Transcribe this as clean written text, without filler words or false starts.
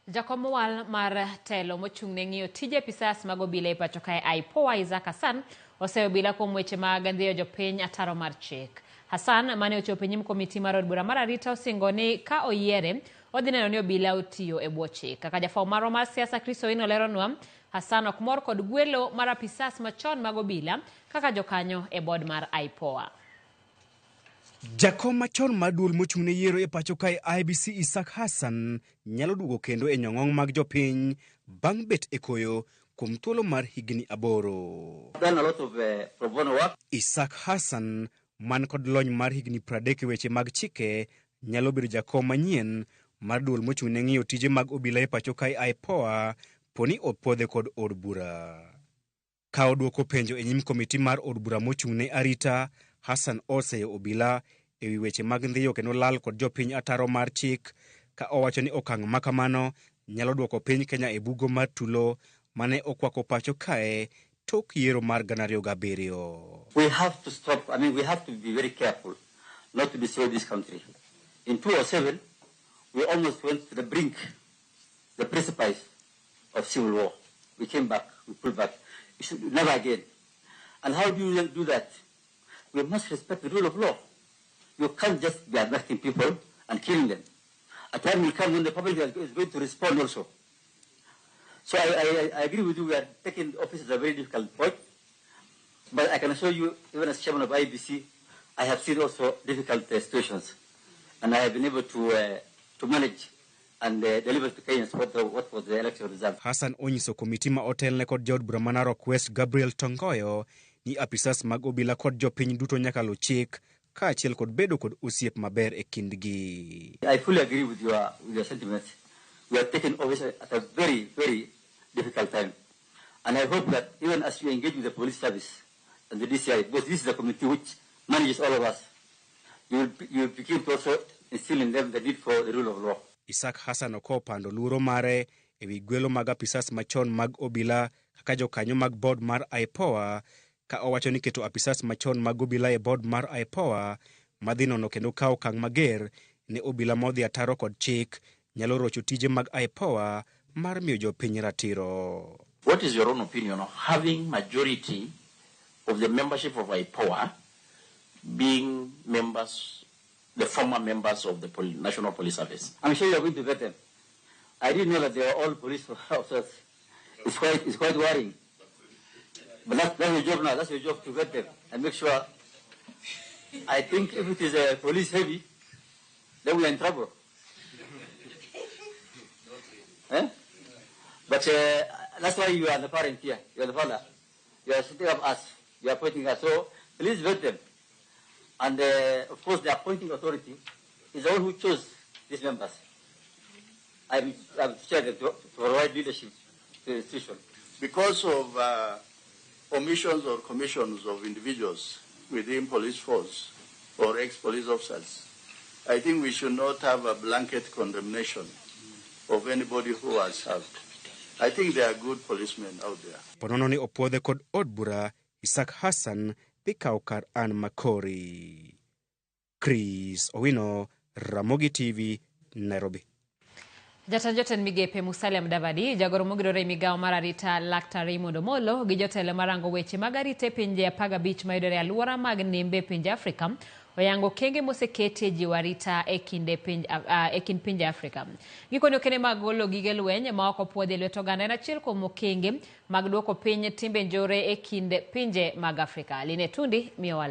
Jakom mowal mar telo mochung' ne ng'iyo tije apisas mag obila e pacho kae IPOA Isaac Hassan oseyo obila kuom weche mag ndhiyo jopiny ataro mar chik. Hassan mane ochopo e nyim komiti mar od bura mar arita osingo ni ka oyiere odhi neno ni obila otiyo e bwo chik. Kaka jafwambo marwa mar siasa Chris Owino leronwa, Hassan ok mor kod gwelo mar apisas machon mag obila kaka jokanyo e bod mar IPOA. Jakom machon mar duol mochung' ne yiero e pacho kae IEBC Isaac Hassan nyalo duogo kendo e nyong'ong mag jopiny bang' bet e koyo kuom thuolo mar higni 8. Done a lot of pro bono work. Isaac Hassan man kod lony mar higni 30 e weche mag chike nyalo bedo jakom manyien mar duol mochung' ne ng'iyo tije mag obila e pacho kae IPOA poni opuodhe kod od bura. Ka odwoko penjo e nyim komiti mar od bura mochung' ne arita, Hassan oseyo obila e wi weche mag ndhiyo kendo lal kod jopiny ataro mar chik ka owacho ni okang' ma kamano nyalo dwoko piny Kenya e bugo mar tulo mane okwako pacho kae tok yiero mar 2007. We have to stop, I mean, we have to be very careful not to destroy this country. In 2007, we almost went to the brink, the precipice of civil war. We came back, we pulled back. We should never again. And how do you do that? We must respect the rule of law. You can't just be arresting people and killing them. A time will come when the public is going to respond also. So I agree with you, we are taking office at a very difficult point. But I can assure you, even as chairman of IEBC, I have seen also difficult situations. And I have been able to manage and deliver to Kenyans what was the election result. Hassan onyiso komiti ma otelne kod jaod bura ma Narok West Gabriel Tongoyo ni apisas mag obila kod jopiny duto nyaka luw chik kaachiel kod bedo kod osiep maber e kindgi. I fully agree with your sentiments. We are taking office at a very, very difficult time. And I hope that even as you engage with the police service and the DCI, because this is a committee which manages all of us, you will begin to also instill in them the need for the rule of law. Isaac Hassan ok opando luoro mare ewi gwelo mag apisas machon mag obila kaka jokanyo mag board mar IPOA ka owacho ni keto apisas machon mag obila e board mar IPOA madhi nono kendo kawo okang' mager ne obila modhi ataro kod chik nyalo rocho tije mag IPOA mar miyo jopiny ratiro. What is your own opinion of having majority of the membership of IPOA being members, the former members of the National Police Service? I'm sure you are going to vet them. I didn't know that they were all police officers. It's quite worrying. But that's your job now. That's your job to vet them and make sure. I think if it is a police heavy, then we are in trouble. Eh? But that's why you are the parent here. You are the father. You are setting up us. You are appointing us. So please vet them. And of course, the appointing authority is the one who chose these members. I'm chair them to provide leadership to the institution. Because of omissions or commissions of individuals within police force or ex-police officers, I think we should not have a blanket condemnation of anybody who has served. I think there are good policemen out there. Ponono ni opuodhe kod od bura, Isaac Hassan dhi kawo kar Ann Makori. Chris Owino, Ramogi TV, Nairobi. Jatend jotend migepe Musalia Mudavadi, jagoro mogirore e migawo mar arita Laktar Raymond Omolo gi jotelo marango weche mag arita e pinje 15 mayudore e alwora mag nembe e pinje Afrika oyango okenge moseketi e jiwo arita e kind pinje Afrika. Gikone okenge mag golo gige lweny ma ok opuodhi e lwet oganda en achiel kuom okenge mag duoko piny timbe njore e kind pinje mag Afrika. Line Tundi miyowa.